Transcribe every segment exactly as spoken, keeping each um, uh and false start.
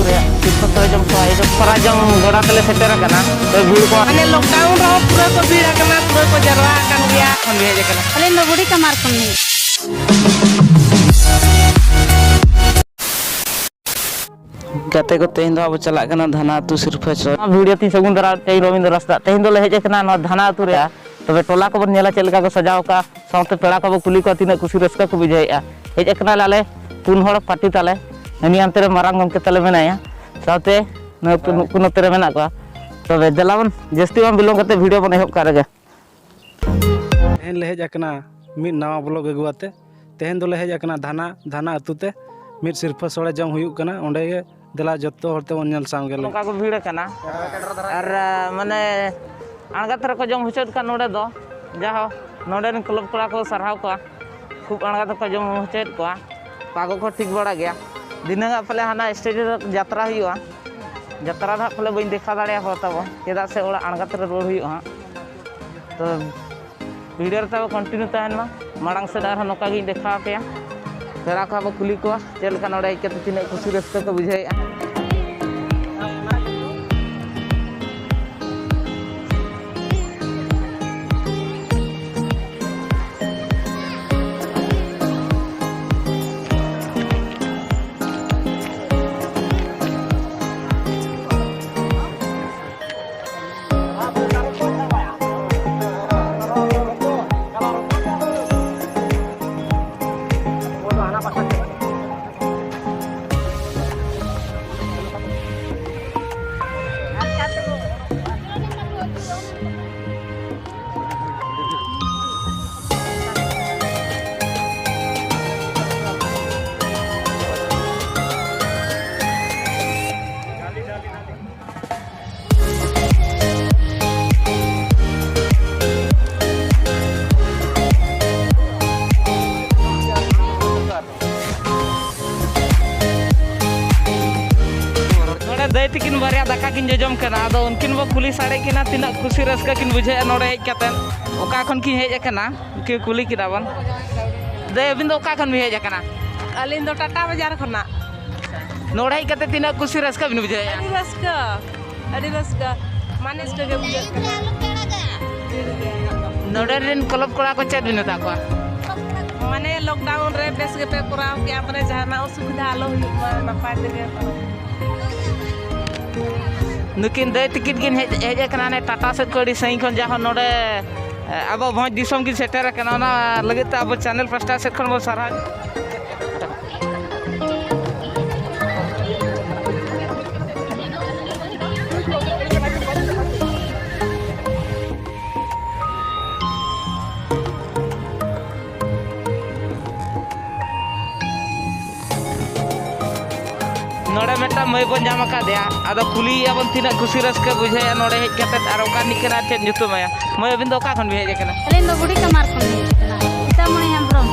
ᱨᱮᱭᱟᱜ ᱛᱤᱨᱛᱷᱚ ᱛᱚᱭ ᱡᱚᱢ ᱠᱚᱣᱟ, ᱤᱭᱟᱹ ᱥᱚᱨᱟᱡᱚᱢ ᱜᱚᱰᱟ ᱛᱮᱞᱮ ᱥᱮᱴᱮᱨ ᱟᱠᱟᱱᱟ᱾ ᱛᱚ ᱵᱷᱤᱲ ᱠᱚ ᱢᱟᱱᱮ ᱞᱚᱠᱰᱟᱣᱩᱱ ᱨᱮᱦᱚᱸ ᱯᱩᱨᱟᱹ ᱠᱚ ᱵᱷᱤᱲ ᱟᱠᱟᱱᱟ, ᱯᱩᱨᱟᱹ ᱠᱚ ᱡᱟᱨᱣᱟ ᱟᱠᱟᱱ ᱜᱮᱭᱟ᱾ ᱠᱷᱚᱱ ᱵᱷᱮᱡ ᱟᱠᱟᱱᱟ᱾ ᱟᱹᱞᱤᱧ ᱫᱚ ᱵᱩᱰᱷᱤ ᱠᱟᱢᱟᱨ ᱠᱷᱚᱱ ᱞᱤᱧ᱾ ᱜᱟᱛᱮ ᱠᱚ, ᱛᱮᱦᱮᱧ ᱫᱚ ᱟᱵᱚ ᱪᱟᱞᱟᱜ ᱠᱟᱱᱟ ᱫᱷᱟᱱᱟ ᱟᱹᱛᱩ ᱥᱤᱨᱯᱷᱟᱹ ᱪᱚ᱾ ᱵᱷᱤᱰᱤᱭᱳ ᱛᱤᱧ ᱥᱟᱹᱜᱩᱱ ᱫᱟᱨᱟ, ᱛᱮᱦᱮᱧ ᱨᱚᱵᱤᱱᱫᱨᱚ ᱦᱟᱸᱥᱫᱟ᱾ ᱛᱮᱦᱮᱧ ᱫᱚᱞᱮ ᱦᱮᱡ ᱟᱠᱟᱱᱟ ᱱᱚᱣᱟ ᱫᱷᱟᱱᱟ ᱟᱹᱛᱩ ᱨᱮᱭᱟᱜ᱾ ᱛᱚᱵᱮ ᱴᱚᱞᱟ ᱠᱚᱵᱚᱱ ᱧᱮᱞᱟ ᱪᱮᱫ ᱞᱮᱠᱟ ᱠᱚ ᱥᱟᱡᱟᱣ ᱟᱠᱟᱫᱼᱟ, ᱥᱟᱶᱛᱮ ᱯᱮᱲᱟ ᱠᱚᱵᱚ ᱠᱩᱞᱤ ᱠᱚᱣᱟ ᱛᱤᱱᱟᱹᱜ ᱠᱩᱥᱤ ᱨᱟᱹᱥᱠᱟᱹ ᱠᱚ ᱵᱩᱡᱷᱟᱹᱣᱮᱫᱼᱟ᱾ ᱦᱮᱡ ᱟᱠᱟᱱᱟᱞᱮ ᱟᱞᱮ ᱯᱩᱱ ᱦᱚᱲ ᱯᱟᱨᱴᱤ ᱛᱟᱞᱮ, ᱦᱟᱹᱱᱤ ᱦᱟᱱᱛᱮ ᱨᱮ ᱢᱟᱨᱟᱝ ᱜᱚᱢᱠᱮ ᱛᱟᱞᱮ ᱢᱮᱱᱟᱭᱟ, ᱥᱟᱶᱛᱮ ᱱᱩᱠᱩ ᱱᱩᱠᱩ ᱱᱚᱛᱮ ᱨᱮ ᱢᱮᱱᱟᱜ ᱠᱚᱣᱟ᱾ ᱛᱚᱵᱮ ᱫᱮᱞᱟ ᱵᱚᱱ ᱡᱟᱹᱥᱛᱤ ᱵᱟᱝ ᱵᱤᱞᱚᱢ ᱠᱟᱛᱮ ᱵᱷᱤᱰᱤᱭᱳ ᱵᱚᱱ ᱮᱦᱚᱵ ᱠᱟᱜ ᱨᱮᱜᱮ᱾ ᱛᱮᱦᱮᱧ ᱞᱮ ᱦᱮᱡ ᱟᱠᱟᱱᱟ ᱢᱤᱫ ᱱᱟᱣᱟ ᱵᱞᱚᱜ ᱟᱹᱜᱩ ᱟᱛᱮ᱾ ᱛᱮᱦᱮᱧ ᱫᱚᱞᱮ ᱦᱮᱡ ᱟᱠᱟᱱᱟ ᱫᱷᱟᱱᱟ, ᱫᱷᱟᱱᱟ ᱟᱹᱛᱩ ᱛᱮ᱾ ᱢᱤᱫ ᱥᱤᱨᱯᱷᱟᱹ ᱥᱚᱲᱮ ᱡᱚᱢ ᱦᱩᱭᱩᱜ ᱠᱟᱱᱟ ᱚᱸᱰᱮ ᱜᱮ᱾ ᱫᱮᱞᱟ ᱡᱚᱛᱚ ᱦᱚᱲ ᱛᱮᱵᱚᱱ ᱧᱮᱞ ᱥᱟᱢᱜᱮ ᱞᱮ᱾ ᱱᱚᱝᱠᱟ ᱠᱚ ᱵᱷᱤᱲ ᱟᱠᱟᱱᱟ᱾ ᱟᱨ, ᱟ, ᱢᱟᱱᱮ ᱟᱬᱜᱟᱛ ᱨᱮᱠᱚ ᱡᱚᱢ ᱦᱚᱪᱚᱭᱮᱫ ᱠᱟᱱ ᱱᱚᱰᱮ ᱫᱚ, ᱡᱟᱦᱳ, ᱱᱚᱰᱮ ᱨᱮᱱ ᱠᱞᱟᱵᱽ ᱠᱚᱲᱟ ᱠᱚ ᱥᱟᱨᱦᱟᱣ ᱠᱚᱣᱟ᱾ ᱠᱷᱩᱵ ᱟᱬᱜᱟᱛ ᱨᱮᱠᱚ ᱡᱚᱢ ᱦᱚᱪᱚᱭᱮᱫ ᱠᱚᱣᱟ᱾ ᱯᱟᱜᱚ ᱠᱚ ᱴᱷᱤᱠ ᱵᱟᱲᱟ ᱜᱮᱭᱟ᱾ ᱫᱷᱤᱱᱟᱹᱝ ᱟᱜ ᱯᱟᱞᱮ ᱦᱟᱱᱟ ᱥᱴᱮᱡᱽ ᱨᱮ ᱡᱟᱛᱨᱟ ᱦᱩᱭᱩᱜᱼᱟ᱾ ᱡᱟᱛᱨᱟ ᱫᱚ ᱦᱟᱸᱜ ᱯᱟᱞᱮ ᱵᱟᱹᱧ ᱫᱮᱠᱷᱟᱣ ᱫᱟᱲᱮᱭᱟᱠᱚ ᱛᱟᱵᱚ, ᱪᱮᱫᱟᱜ ᱥᱮ ᱚᱲᱟᱜ ᱟᱬᱜᱟᱛ ᱨᱮ ᱨᱩᱣᱟᱹᱲ ᱦᱩᱭᱩᱜᱼᱟ ᱦᱟᱸᱜ᱾ ᱛᱚ ᱵᱷᱤᱰᱤᱭᱳ ᱨᱮ ᱛᱟᱵᱚ ᱠᱚᱱᱴᱤᱱᱤᱭᱩ ᱛᱟᱦᱮᱱ ᱢᱟ᱾ ᱢᱟᱲᱟᱝ ᱥᱮᱫ ᱟᱨᱦᱚᱸ ᱱᱚᱝᱠᱟ ᱜᱤᱧ ᱫᱮᱠᱷᱟᱣ ᱟᱯᱮᱭᱟ᱾ ᱯᱮᱲᱟ ᱠᱚᱦᱚᱸ ᱵᱚ ᱠᱩᱞᱤ ᱠᱚᱣᱟ ᱪᱮᱫ ᱞᱮᱠᱟ ᱱᱚᱰᱮ ᱦᱮᱡ ᱠᱟᱛᱮ ᱛᱤᱱᱟᱹᱜ ᱠᱩᱥᱤ ᱨᱟᱹᱥᱠᱟᱹ ᱠᱚ ᱵᱩᱡᱷᱟᱹᱣᱮᱫᱼᱟ᱾ ᱱᱚᱰᱮ ᱫᱟᱹᱭ ᱛᱤᱠᱤᱱ ᱵᱟᱨᱭᱟ ᱫᱟᱠᱟ ᱠᱤᱱ ᱡᱚᱡᱚᱢ ᱠᱟᱱᱟ, ᱟᱫᱚ ᱩᱱᱠᱤᱱ ᱵᱚ ᱠᱩᱞᱤ ᱥᱟᱰᱮ ᱠᱤᱱᱟ ᱛᱤᱱᱟᱹᱜ ᱠᱩᱥᱤ ᱨᱟᱹᱥᱠᱟᱹ ᱠᱤᱱ ᱵᱩᱡᱷᱟᱹᱣᱮᱫᱼᱟ ᱱᱚᱰᱮ ᱦᱮᱡ ᱠᱟᱛᱮ᱾ ᱚᱠᱟ ᱠᱷᱚᱱ ᱠᱤᱱ ᱦᱮᱡ ᱟᱠᱟᱱᱟ, ᱩᱱᱠᱤᱱ ᱠᱩᱞᱤ ᱠᱤᱱᱟ ᱵᱚᱱ᱾ ᱫᱟᱹᱭ, ᱟᱹᱵᱤᱱ ᱫᱚ ᱚᱠᱟ ᱠᱷᱚᱱ ᱵᱤᱱ ᱦᱮᱡ ᱟᱠᱟᱱᱟ? ᱟᱹᱞᱤᱧ ᱫᱚ ᱴᱟᱴᱟ ᱵᱟᱡᱟᱨ ᱠᱷᱚᱱᱟᱜ᱾ ᱱᱚᱰᱮ ᱦᱮᱡ ᱠᱟᱛᱮ ᱛᱤᱱᱟᱹᱜ ᱠᱩᱥᱤ ᱨᱟᱹᱥᱠᱟᱹ ᱵᱤᱱ ᱵᱩᱡᱷᱟᱹᱣᱮᱫᱼᱟ? ᱟᱹᱰᱤ ᱨᱟᱹᱥᱠᱟᱹ, ᱟᱹᱰᱤ ᱨᱟᱹᱥᱠᱟᱹ, ᱢᱟᱱᱮ ᱨᱟᱹᱥᱠᱟᱹ ᱜᱮ ᱵᱩᱡᱷᱟᱹᱜ ᱠᱟᱱᱟ᱾ ᱱᱚᱰᱮ ᱨᱮᱱ ᱠᱞᱟᱵᱽ ᱠᱚᱲᱟ ᱠᱚ ᱪᱮᱫ ᱵᱤᱱ ᱢᱮᱛᱟ ᱠᱚᱣᱟ? ᱢᱟᱱᱮ ᱞᱚᱠᱰᱟᱣᱩᱱ ᱨᱮ ᱵᱮᱥ ᱜᱮᱯᱮ ᱠᱚᱨᱟᱣ ᱠᱮᱜᱼᱟ, ᱢᱟᱱᱮ ᱡᱟᱦᱟᱱᱟᱜ ᱚᱥᱩᱵᱤᱫᱷᱟ ᱟᱞᱚ ᱦᱩᱭᱩᱜ ᱢᱟ, ᱱᱟᱯᱟᱭ ᱛᱮᱜᱮ ᱯᱟᱨᱚᱢ᱾ ᱱᱩᱠᱤᱱ ᱫᱟᱹᱭ ᱛᱤᱠᱤᱱ ᱠᱤᱱ ᱦᱮᱡ, ᱦᱮᱡ ᱟᱠᱟᱱᱟ ᱱᱮ ᱴᱟᱴᱟ ᱥᱮᱫ ᱠᱷᱚᱱ ᱟᱹᱰᱤ ᱥᱟᱺᱜᱤᱧ ᱠᱷᱚᱱ, ᱡᱟᱦᱟᱸ ᱱᱚᱰᱮ, ᱮ, ᱟᱵᱚ ᱵᱷᱚᱸᱡᱽ ᱫᱤᱥᱚᱢ ᱠᱤᱱ ᱥᱮᱴᱮᱨ ᱟᱠᱟᱱᱟ, ᱚᱱᱟ ᱞᱟᱹᱜᱤᱫ ᱛᱮ ᱟᱵᱚ ᱪᱮᱱᱮᱞ ᱯᱟᱥᱴᱟ ᱥᱮᱫ ᱠᱷᱚᱱ ᱵᱚᱱ ᱥᱟᱨᱦᱟᱣ᱾ ᱱᱚᱰᱮ ᱢᱤᱫᱴᱟᱝ ᱢᱟᱹᱭ ᱵᱚᱱ ᱧᱟᱢ ᱟᱠᱟᱫᱮᱭᱟ, ᱟᱫᱚ ᱠᱩᱞᱤᱭᱮᱭᱟ ᱵᱚᱱ ᱛᱤᱱᱟᱹᱜ ᱠᱩᱥᱤ ᱨᱟᱹᱥᱠᱟᱹ ᱵᱩᱡᱷᱟᱹᱣᱮᱫᱼᱟ ᱱᱚᱰᱮ ᱦᱮᱡ ᱠᱟᱛᱮᱫ, ᱟᱨ ᱚᱠᱟ ᱨᱤᱱᱤᱡ ᱠᱟᱱᱟ, ᱪᱮᱫ ᱧᱩᱛᱩᱢ ᱟᱭᱟ? ᱢᱟᱹᱭ, ᱟᱹᱵᱤᱱ ᱫᱚ ᱚᱠᱟ ᱠᱷᱚᱱ ᱵᱤᱱ ᱦᱮᱡ ᱟᱠᱟᱱᱟ? ᱟᱹᱞᱤᱧ ᱫᱚ ᱵᱩᱰᱷᱤ ᱠᱟᱢᱟᱨ ᱠᱷᱚᱱ ᱞᱤᱧ ᱦᱮᱡ ᱟᱠᱟᱱᱟ, ᱥᱤᱛᱟᱢᱚᱬᱤ ᱦᱮᱢᱵᱨᱚᱢ᱾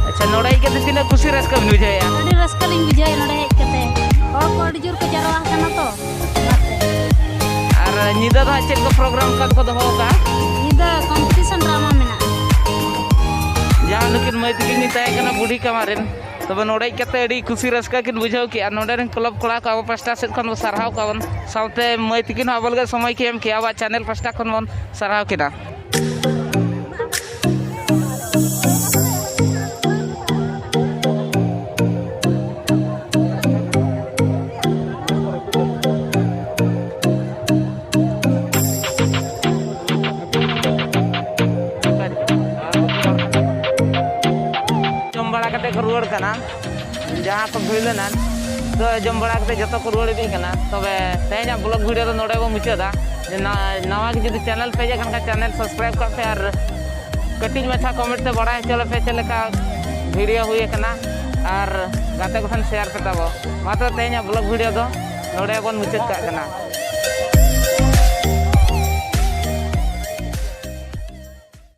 ᱟᱪᱪᱷᱟ, ᱱᱚᱰᱮ ᱦᱮᱡ ᱠᱟᱛᱮ ᱛᱤᱱᱟᱹᱜ ᱠᱩᱥᱤ ᱨᱟᱹᱥᱠᱟᱹ ᱵᱤᱱ ᱵᱩᱡᱷᱟᱹᱣᱮᱫᱼᱟ? ᱟᱹᱰᱤ ᱨᱟᱹᱥᱠᱟᱹ ᱞᱤᱧ ᱵᱩᱡᱷᱟᱹᱣᱮᱫᱼᱟ ᱱᱚᱰᱮ ᱦᱮᱡ ᱠᱟᱛᱮ, ᱦᱚᱲ ᱠᱚ ᱟᱹᱰᱤ ᱡᱳᱨ ᱠᱚ ᱡᱟᱨᱣᱟ ᱟᱠᱟᱱᱟ ᱛᱚ, ᱚᱱᱟᱛᱮ᱾ ᱟᱨ ᱧᱤᱫᱟᱹ ᱫᱚ ᱦᱟᱸᱜ ᱪᱮᱫ ᱠᱚ ᱯᱨᱳᱜᱨᱟᱢ ᱚᱱᱠᱟ ᱫᱚᱠᱚ ᱫᱚᱦᱚ ᱟᱠᱟᱫᱼᱟ? ᱧᱤᱫᱟᱹ ᱠᱚᱢᱯᱤᱴᱤᱥᱚᱱ ᱰᱨᱟᱢᱟ ᱢᱮᱱᱟᱜᱼᱟ᱾ ᱡᱟᱦᱟᱸ ᱱᱩᱠᱤᱱ ᱢᱟᱹᱭ ᱛᱟᱹᱠᱤᱱ ᱠᱤᱱ ᱛᱟᱦᱮᱸ ᱠᱟᱱᱟ ᱵᱩᱰᱷᱤ ᱠᱟᱢᱟᱨ ᱨᱮᱱ, ᱛᱚᱵᱮ ᱱᱚᱰᱮ ᱦᱮᱡ ᱠᱟᱛᱮ ᱟᱹᱰᱤ ᱠᱩᱥᱤ ᱨᱟᱹᱥᱠᱟᱹ ᱠᱤᱱ ᱵᱩᱡᱷᱟᱹᱣ ᱠᱮᱜᱼᱟ᱾ ᱱᱚᱰᱮ ᱨᱮᱱ ᱠᱞᱟᱵᱽ ᱠᱚᱲᱟ ᱠᱚ ᱟᱵᱚ ᱯᱟᱥᱴᱟ ᱥᱮᱫ ᱠᱷᱚᱱ ᱵᱚ ᱥᱟᱨᱦᱟᱣ ᱠᱚᱣᱟ ᱵᱚᱱ, ᱥᱟᱶᱛᱮ ᱢᱟᱹᱭ ᱛᱟᱹᱠᱤᱱ ᱦᱚᱸ ᱟᱵᱚ ᱞᱟᱹᱜᱤᱫ ᱥᱚᱢᱚᱭ ᱠᱤᱱ ᱮᱢ ᱠᱮᱜᱼᱟ᱾ ᱟᱵᱚᱣᱟᱜ ᱪᱮᱱᱮᱞ ᱯᱟᱥᱴᱟ ᱠᱷᱚᱱ ᱵᱚᱱ ᱥᱟᱨᱦᱟᱣ ᱠᱤᱱᱟ᱾ ᱡᱚᱢ ᱵᱟᱲᱟ ᱠᱟᱛᱮ ᱠᱚ ᱨᱩᱣᱟᱹᱲ ᱠᱟᱱᱟ, ᱡᱟᱦᱟᱸ ᱠᱚ ᱵᱷᱤᱲ ᱞᱮᱱᱟ, ᱛᱚ ᱡᱚᱢ ᱵᱟᱲᱟ ᱠᱟᱛᱮ ᱡᱚᱛᱚ ᱠᱚ ᱨᱩᱣᱟᱹᱲ ᱤᱫᱤᱜ ᱠᱟᱱᱟ᱾ ᱛᱚᱵᱮ ᱛᱮᱦᱮᱧᱟᱜ ᱵᱞᱚᱜ ᱵᱷᱤᱰᱤᱭᱳ ᱫᱚ ᱱᱚᱰᱮ ᱵᱚᱱ ᱢᱩᱪᱟᱹᱫᱟ᱾ ᱡᱮ ᱱᱟ-, ᱱᱟᱣᱟ ᱜᱮ ᱡᱩᱫᱤ ᱪᱮᱱᱮᱞ ᱯᱮ ᱦᱮᱡ ᱟᱠᱟᱱ ᱠᱷᱟᱱ, ᱪᱮᱱᱮᱞ ᱥᱟᱵᱥᱠᱨᱟᱭᱤᱵᱽ ᱠᱟᱜ ᱯᱮ ᱟᱨ ᱠᱟᱹᱴᱤᱡ ᱢᱟᱪᱷᱟ ᱠᱚᱢᱮᱱᱴ ᱛᱮ ᱵᱟᱲᱟᱭ ᱦᱚᱪᱚ ᱞᱮᱯᱮ ᱪᱮᱫ ᱞᱮᱠᱟ ᱵᱷᱤᱰᱤᱭᱳ ᱦᱩᱭ ᱟᱠᱟᱱᱟ, ᱟᱨ ᱜᱟᱛᱮ ᱠᱚ ᱴᱷᱮᱱ ᱥᱮᱭᱟᱨ ᱯᱮ ᱛᱟᱵᱚ᱾ ᱢᱟ ᱛᱚᱵᱮ ᱛᱮᱦᱮᱧᱟᱜ ᱵᱞᱚᱜ ᱵᱷᱤᱰᱤᱭᱳ ᱫᱚ ᱱᱚᱰᱮ ᱵᱚᱱ ᱢᱩᱪᱟᱹᱫ ᱠᱟᱜ ᱠᱟᱱᱟ᱾